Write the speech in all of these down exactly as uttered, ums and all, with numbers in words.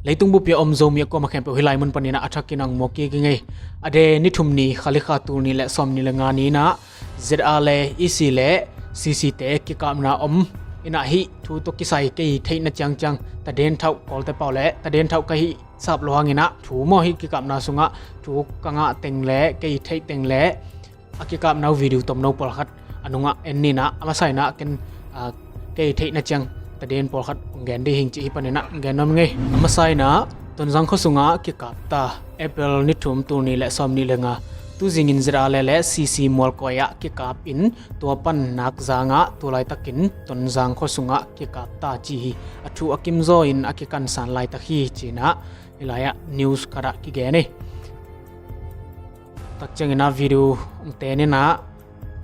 Leitung bup a om Zomi a kuamah khempeuh hih lai mun panin ah a thakin ang muak kik ing ei. A de ni thum ni, kha li kha, tul nih le sawm nih le nga ni-in ah Z R le E C le C C te kikapna om in ah, hih thu tawh kisai kei theihna ciangciang Taden Thauh, Kawlte pau le Taden Thauh ka hih sap lo hangin ah thu maw, hih kikapna sungah thu ka ngah teng le kei theih teng le a kikapna uh video tomno pawlkhat a nungah en ni-in ah, a masa in ah ken, ah, kei theihna ciang Taden pawlkhat hong gen ding hi ing cih hih panin ah gen nuam ing ei. A masa in ah Tonzang khua sungah kikap ta, April ni thum, tul nih le sawm nih le nga. Tu zingin Z R le le C C Mualkuai ah kikap in, tua pan nak zangah tu laitakin Tonzang khua sungah kikap ta ci hi. A thu a kimzaw in a kikansan laitak hi ci-in ah hih lai-ah news khat ah kigen hi. Tak ciangin ah video hong ten in ah,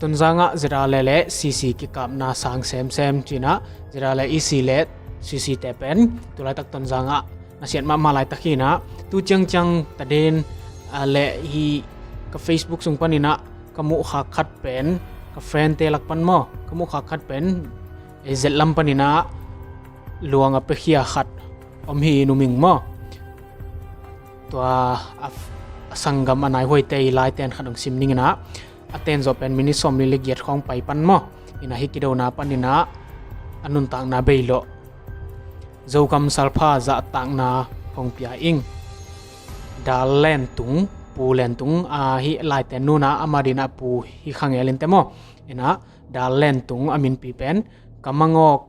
Tonzang ah Z R le le C C kikapna sang semsem ci-in ah, Z R le E C le C C te pen tu laitak Tonzang ah na siat mahmah laitak hi-in ah, tu ciangciang Taden, ah, le hih ka Facebook sung panin ah ka muh khak khat pen, ka friend te lak pan maw, ka muh khak khat pen, eh, Z lam panin ah luang a piakhia khat om hi, numei maw. Tua a, a sanggam a naihuaite i laiten khat hong sim ning in ah, a ten zawh pen minit sawmli le giat khawng pai pan maw. In ah hih kidona panin ah a nuntakna bei lawh, Zogam salpha zahtakna hong pia ing. Dal Lentung, Pu Lentung, a, hih laiten nu in ah ama adingin ah Pu hi kha ngel inteh maw. In ah Dal Lentung a minpi pen, ka mangawk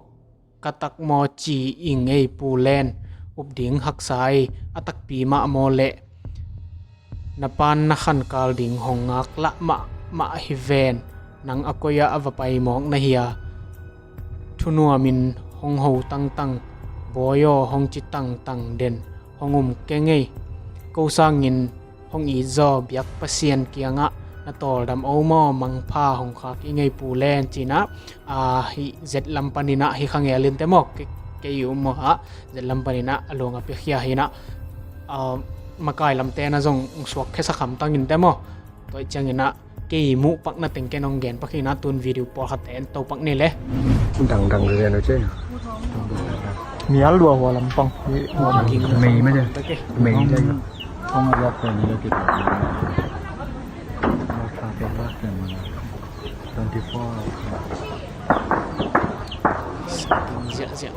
ka tak maw ci ing ei Pu Len, up ding haksa ei, a takpi mah maw leh, na pan na khankal ding hong ngaklah mahmah hi ven, nang a koi ah a va pai mawk na hia? Thunuamin hong ho tangtang, bawi aw hong ci tangtang den, hong um keng ei. Ko sangin hong it zaw, biak Pasian kiangah na tawldam o maw, mangpha hong khak ing ei Pu Len ci-in ah, a, hih Z lam panin ah hi kha ngel inteh maw, kei, kei um maw ah, Z lam panin ah a luang a piakhia hi-in ah, a, makai lamte na zong suak khesak hamtang inteh maw. Tua ciangin ah kei muh pakna teng ken hong gen pak hi-in ah, tun video pawlkhat en to pak ni le. Dangdang gen uh ci. Mial lua hua lampang. Mei mah ci. Mei ci. Hong a lak pen ni le kit. Twenty four. Ziahziah.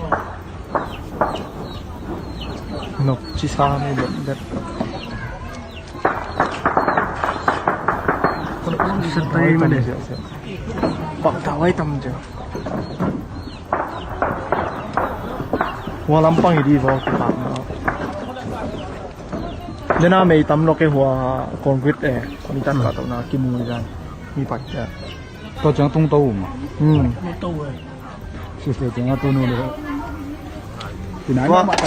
Nok ci sa ni bet bet. Pak ta wai tam cia. Hua lampang i di vaw kipak na. Dena mei tam lo ke hua concrete e. Kon i tan ka to na kimu i dan. Mi pak cia. To ciang tung to um. Hmm. Sis to ciang to nu le. Tinai ma ka.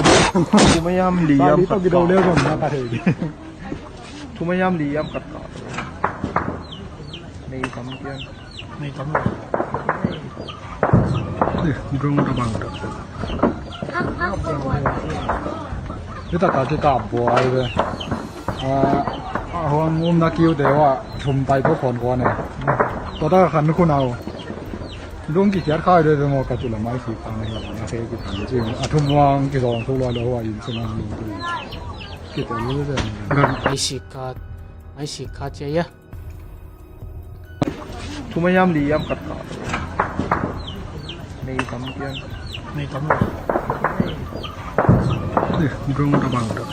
Kumayam liam. Bali to gidau leo zong na ka he. Thumayam liam khat ka. Mei tam kian. Mei tam lo. Eh, drone ta bang ta. Hita ka kikap buai ve. A, a huang umna kiu te wa thum tai to khon khon e. To ta khan khu nau. Lung kikhiat khai doi ve maw ka ci la mai si khang hi na se ki khang ci. A thum wang kizawng thu lua lo wa in sung ang lung tu. Ki te lu ze. Mai si khat, mai si khat cia ya. Thumayam liam khat ka. Mei tam kian. Mei tam lo. Eh, drone ta bang ta.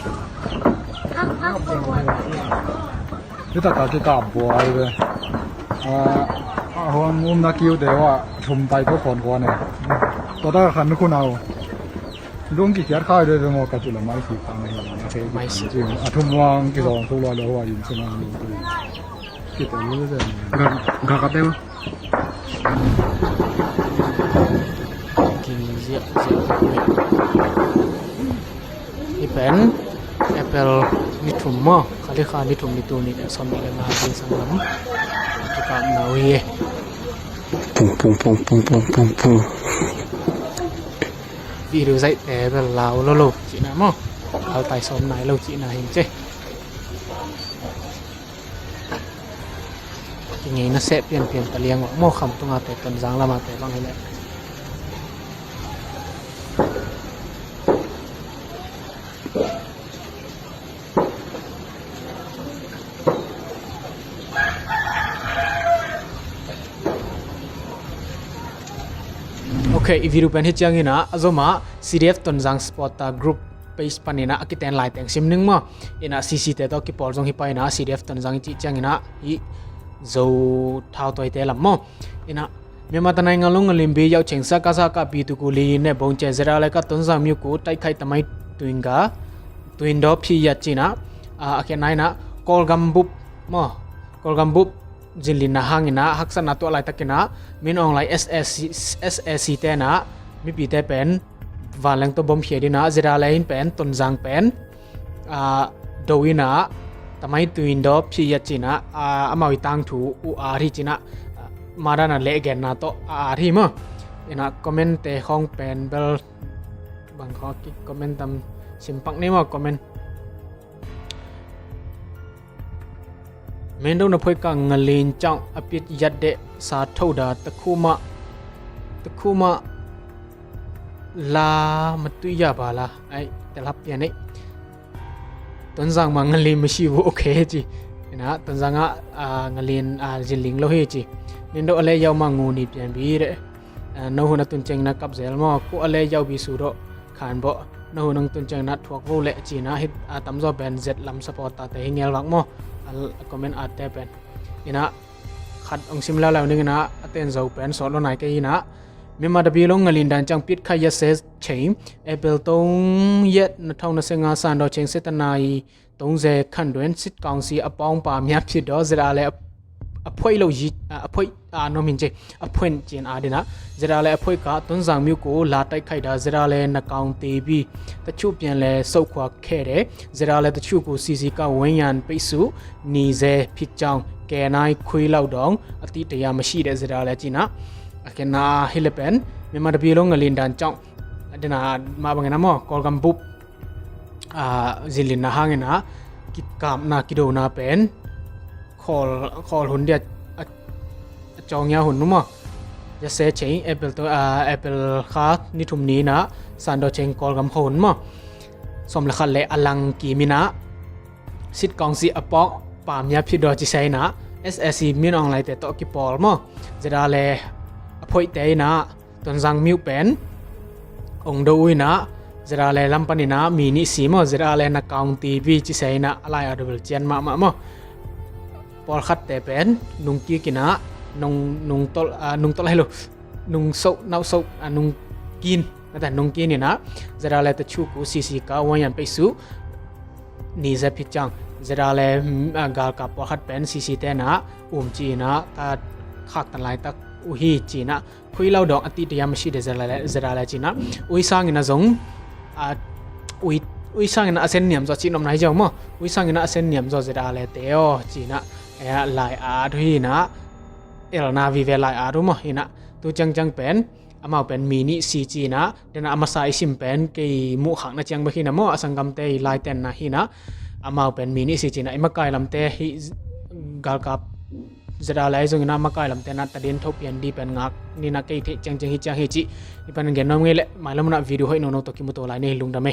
Hita ka kikap buai ve. A, a huang umna kiu te wa thum tai to khon khon e. To ta khan khu nau. Lung kikhiat khai doi ve maw ka ci la mai si khang hi na se ki khang ci. A thum wang kizawng thu lua lo wa in sung ang lung tu. Ki te lu ze. Ga, ga ka te wa. Ki ziah ziah. Hih pen April ni thum maw, kha li kha ni thum ni, tul nih le sawm nih le nga zingsang lam kikapna uh hi. Pung, pung, pung. Video zaihte bel lau lo lo cihna maw, galtai sawm nai lo cihna hi ing ci. Kingei na seh pianpian ta liang uh maw, Khamtung a te, Tonzang lam a te bang hi leh. Okay, i video pen hi ciangin ah, a zom ah C D F Tonzang supporter group page panin ah a kiten lai teng sim ning maw. In ah C C te tawh kipawl zong hi pah in ah, C D F Tonzang i cih ciangin ah hih Zo Thau Tawi te lam maw. In ah Myanmar tanai ngalung ngalimbi yauh cheng sa ka sa ka pi tu ku li ne bong che zera le ka Tonzang myu ku tai khai tamai tuin ga tuin do phi ya cina, a khe nai na Kawlgam bup maw, Kawlgam bup zinlinna hangin ah haksatna tuah laitakin ah Min Aung Hlaing S A C, S A C te na mipite pen vanleng tawh bom khia dina zera le in pen Tonzang pen do in ah tamai tuin do phi ya cina, amau i tangthu uh a ri cina, madana leh genna tawh a ri maw. In ah comment te khawng pen bel bang khaw ki comment tam simpak ni maw comment. Mendo na phoi ka ngalin chang a pit yat de sa tho da ta khu ma ta khu ma la ma tui ya ba la ai ta lap ya nei. Tonzang ma ngalin ma shi wo okay ci. Ina Tonzang a ngalin a zinling lo hi ci. Mendo a le yau ma ngu ni pian bi de. No hun a tun cheng na kap zel maw, ku a le yau bi su do khan bo. No hun a tun cheng na thuak vo le cina hit a tamzaw pen zet lam support ta te hi ngel vak maw. A comment a te pen ina khat ong sim lau lau ning ina a ten zo pen sawt lo nai ke ina. Myanmar da bi long ngalin dan chang pit khai ya se cheng April tong yet na thau na se nga san do cheng se ta nai tong ze khan duen sit kawng si a pawng pa mya phit do zera le a phoi lo yi a phoi a nom hin che a phuen cin a dina zera le a phoi ka Tonzang myu ku la tai khai da zera le na kawng te bi ta chu pian le so khwa khe de zera le ta chu ku C C ka wen yan pe su ni ze phit chang ke nai khui lau dong a ti te ya ma shi de zera le cina. A khe na hi le pen Myanmar da bi long ngalin dan chang a dina ma bang na maw Kawlgam bup zinlinna hangin ah kikapna kidona pen khawl hun dia a cawng ya hun nu maw. Ya se cheng April to April kha ni thum ni na san do cheng Kawlgam khaw hun maw. Som le khat le a lang kim ina sit kawng si a pawng pa mya phit do ci sai na S A C Min Aung Hlaing te tawh kipawl maw. Zera le a phoi te ina Tonzang myu pen ong do u ina zera le lam pan ina mi ni si maw zera le na kawng te bi ci sai ina a lai a do bel cian ma ma maw. Pawl khat te pen nung kik ina nung nung tol a nung tol helo nung so nau so a nung kin na ta nung kin ina zera le ta chu ku C C ka wan yan pe su ni ze phit chang zera le gal ka pawl khat pen C C te na um ci ina ta khak tan lai tak u hi ci ina khui lau dong a ti te ya ma shi de zera le cina ui sang ina zong ui ui sang ina a sen niam zo ci nom nai zo maw ui sang ina a sen niam zo zera le te o cina lai a du hi ina el na vi ve lai a du maw ina tu chang chang pen amau pen mi ni si cina dena a masa i sim pen kei muh khak na ciang bek hi na maw a sanggamte i laiten na hi na amau pen mi ni si cina i makai lamte hi galkap zera lai zong ina makai lamte na tadin tho pian di pen ngak ni na kei thei ciang ciang hi ciang hi ci i pan gen nom ngei le mai lamuna video hoi no no to kimuto lai ni lungdam e.